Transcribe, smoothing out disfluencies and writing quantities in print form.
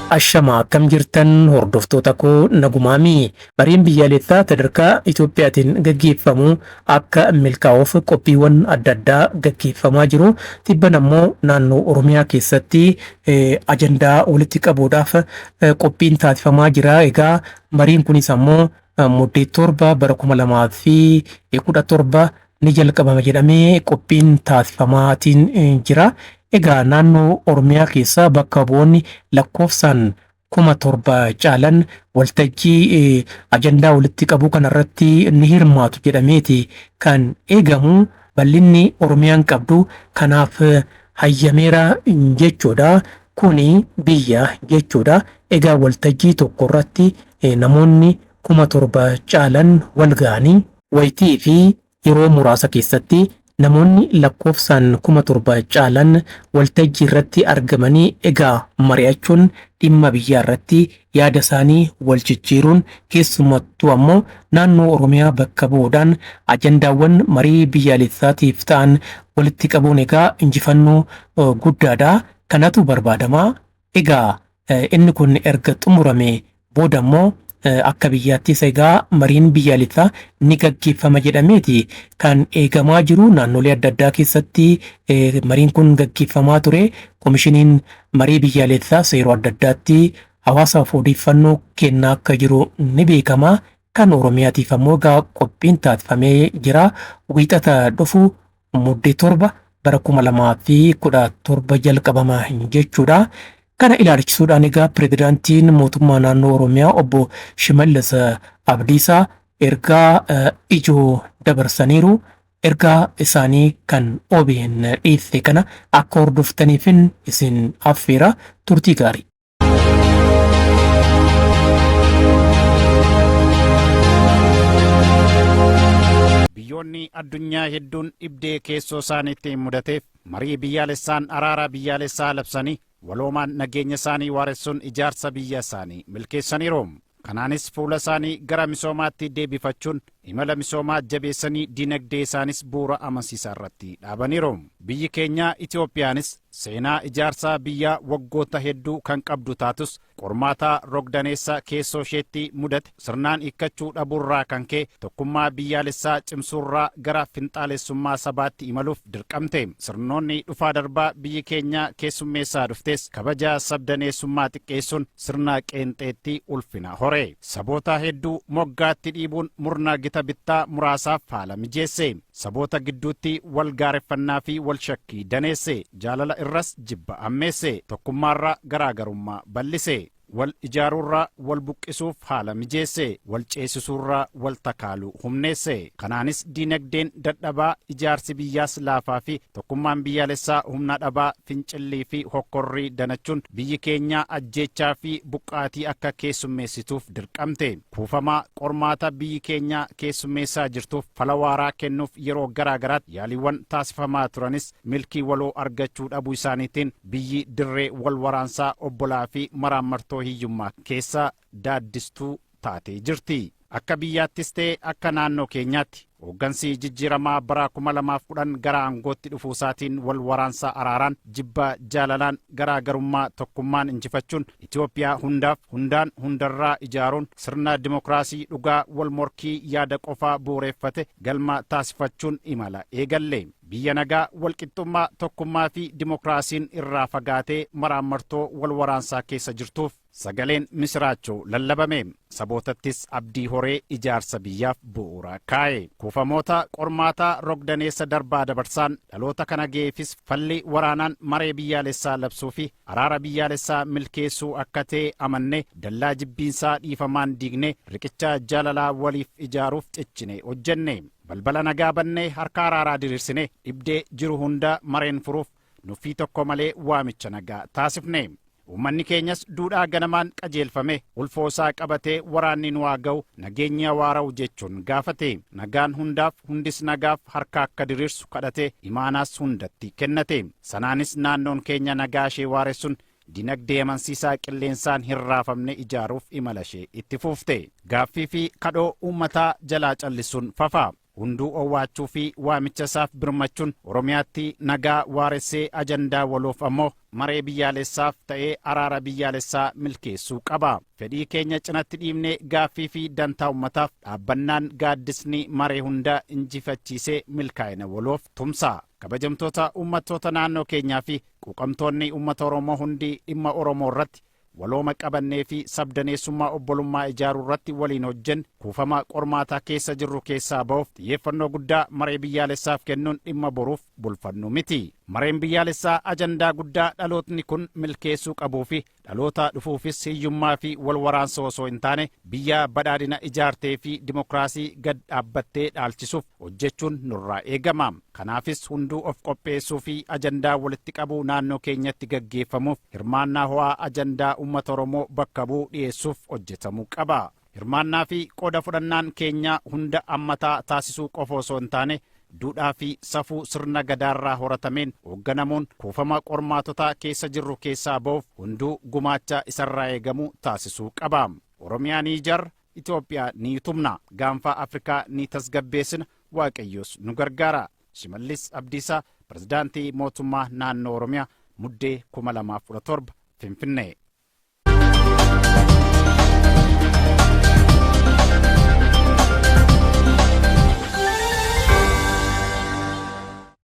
Ashama akkam jirtan hordoftoota koo nagumaami. Mariin biyyaalessaa sadarkaa Itoophiyaatiin gaggeeffamu akka milkaa'uuf qophiiwwan adda addaa gaggeeffamaa jiru. Tibban ammoo naannoo Oromiyaa keessatti ajandaa walitti qabuudhaaf qophiin taasifamaa jira. Egaa mariin kunis ammoo Muddee 7 bara 2017 ni jalqabama jedhamee qophiin taasifamaatiin jira. Egaa naannoo Oromiyaa keessaa bakka bu'oonni lakkoofsaan 7,000 caalan waltajjii ajandaa walitti qabuu kanarratti ni hirmaatu jedhameeti kan eegamu. Bal'inni Oromiyaan qabdu kanaaf hayyameera jechuudha. Kuni biyya jechuudha. Egaa waltajjii tokko irratti namoonni 7,000 caalan wal ga'anii wayitii fi yeroo muraasa keessatti namoonni lakkoofsaan 7,000 caalan waltajjii irratti argamanii egaa mari'achuun dhimma biyyaa irratti yaada isaanii wal jijjiiruun keessumattuu ammoo naannoo Oromiyaa bakka bu'uudhaan ajandaawwan marii biyyaalessaatiif ta'an walitti qabuun egaa injifannoo guddaadha. Kanatu barbaadama. Egaa inni kun erga xumurame booda immoo akka biyyaattis egaa mariin biyyaalessaa ni gaggeeffama jedhameeti kan eegamaa jiru. Naannolee adda addaa keessatti mariin kun gaggeeffamaa ture. Komishiniin marii biyyaalessaas yeroo adda addaatti hawaasaaf odeeffannoo kennaa akka jiru ni beekama. Kan Oromiyaatiif ammoo egaa qophiin taasifamee jira. Wiixata dhufu Muddee 7 bara 2017 jalqabama jechuudha. Kana ilaalchisuudhaan egaa pirezidaantiin mootummaa naannoo Oromiyaa obbo Shimallis Abdiisaa ergaa ijoo dabarsaniiru. Ergaa isaanii kan OBN dhiyeesse kana akka hordoftaniifin isin affeera. Turtii gaarii. Biyyoonni addunyaa hedduun dhibdee keessoo isaaniitti mudateef marii biyyaalessaan araara biyyaalessaa labsanii waloomaan nageenya isaanii waaressuun ijaarsa biyya isaanii milkeessaniiru. Kanaanis fuula isaanii gara misoomaatti deebifachuun imala misoomaa jabeessanii dinagdee isaanis bu'uura amansiisaa irratti dhaabaniiru. Biyyi keenya Itoophiyaanis seenaa ijaarsaa biyyaa waggoota hedduu kan qabdu taatus qormaata rogdaneessa keessoo isheetti mudate sirnaan hiikkachuu dhabuurraa kan ka'e tokkummaa biyyaalessaa cimsuurraa gara finxaalessummaa sabaatti imaluuf dirqamte. Sirnoonni dhufaa darbaa biyyi keenya keessummeessaa dhuftes kabaja sabdaneessummaa xiqqeessuun sirna qeenxeetti ulfina hore. Saboota hedduu moggaatti dhiibuun murna gita bittaa muraasaaf haala mijeesse. Saboota gidduutti wal gaareffannaa fi wal shakkii daneesse. Jaalala irras jibba ammeesse. Tokkummaarra garaagarummaa bal'ise. Wal ijaaruurra wal buqqisuuf haala mijeesse. Wal ceesisuurra wal takaaluu humneesse. Kanaanis diinagdeen dadhabaa, ijaarsi biyyaas laafaa fi tokkummaan biyyaalessaa humna dhabaa fincillii fi hokkorri danachuun biyyi keenya ajjeechaa fi buqqaatii akka keessummeessituuf dirqamte. Kuufama qormaata biyyi keenya keessummeessaa jirtuuf fala waaraa kennuuf yeroo garaa garaatti yaaliiwwan taasifamaa turanis milkii waloo argachuu dhabuu isaaniitiin biyyi dirree wal waraansaa obbolaa fi maraammartoo hiyyummaa keessa daaddistuu taatee jirti. Akka biyyaattis ta'e akka naannoo keenyaatti hooggansi jijjiiramaa bara 2010 gara aangootti dhufuusaatiin wal waraansa araaraan, jibba jaalalaan, garaa garummaa tokkummaan injifachuun Itoophiyaa hundaaf hundaan hundarraa ijaaruun sirna dimokiraasii dhugaa wal morkii yaada qofaa bu'uureffate galma taasifachuun imala eegalle. Biyya nagaa, walqixxummaa, tokkummaa fi dimokiraasiin irraa fagaatee maraammartoo wal waraansaa keessa jirtuuf sagaleen misiraachoo lallabame. Sabootattis abdii horee ijaarsa biyyaaf bu'uura kaa'e. Kuufamoota qormaataa rogdaneessa darbaa dabarsaan dhaloota kana ga'eefis falli waraanaan maree biyyaalessaa labsuu fi araara biyyaalessaa milkeessuu akka ta'e amanne dallaa jibbiinsaa dhiifamaan diigne riqicha jaalalaa waliif ijaaruuf cichine hojjenne. Balbala nagaa bannee harka araaraa diriirsine dhibdee jiru hunda mareen furuuf nuffii tokko malee waamicha nagaa taasifne. Uummanni keenyas duudhaa ganamaan qajeelfame ulfoo isaa qabatee waraanni nu haa ga'u nageenyi haa waara'u jechuun gaafate. Nagaan hundaaf hundis nagaaf harka akka diriirsu kadhate imaanaas hundatti kennate. Sanaanis naannoon keenya nagaa ishee waaressuun dinagdee amansiisaa qilleensaan hin raafamne ijaaruuf imala ishee itti fufte. Gaaffii fi kadhoo uummataa jalaa callisuun fafa. Hunduu owwaachuu fi waamicha isaaf birmachuun Oromiyaatti nagaa waaressee ajandaa waloof ammoo maree biyyaalessaaf ta'ee araara biyyaalessaa milkeessuu qaba. Fedhii keenya cinatti dhiibnee gaaffii fi dantaa ummataaf dhaabbannaan gaaddisni maree hunda injifachiisee milkaa'ina waloof tumsa. Kabajamtoota uummattoota naannoo keenyaa fi quuqamtoonni uummata Oromoo hundi, dhimma Oromoo irratti walooma qabannee fi sabdaneessummaa obbolummaa ijaaruu irratti waliin hojjenne, kuufama qormaataa keessa jirru keessaa ba'uuf xiyyeeffannoo guddaa maree biyyaalessaaf kennuun dhimma boruuf bulfannu miti. Mareen biyyaalessaa ajandaa guddaa dhalootni kun milkeessuu qabuu fi dhaloota dhufuufis hiyyummaa fi wal waraansa osoo hin taane biyya badhaadhina ijaartee fi dimokiraasii gad dhaabbattee dhaalchisuuf hojjechuun nurraa eegama. Kanaafis hunduu of qopheessuu fi ajandaa walitti qabuu naannoo keenyatti gaggeeffamuuf hirmaannaa ho'aa ajandaa uummata Oromoo bakka bu'uu dhiyeessuuf hojjetamuu qaba. Hirmaannaa fi qooda fudhannaan keenya hunda ammataa taasisuu qofa osoo hin taane, duudhaa fi safuu sirna gadaarraa horatameen hoogganamuun kuufama qormaatotaa keessa jirru keessaa ba'uuf hunduu gumaacha isarraa eegamu taasisuu qaba. Oromiyaa ni ijaarra, Itoophiyaa ni tumna, gaanfa Afrikaa ni tasgabbeessina, Waaqayyos nu gargaara. Shimallis Abdiisaa, Pirezidaantii Mootummaa Naannoo Oromiyaa, Muddee 2017, Finfinnee.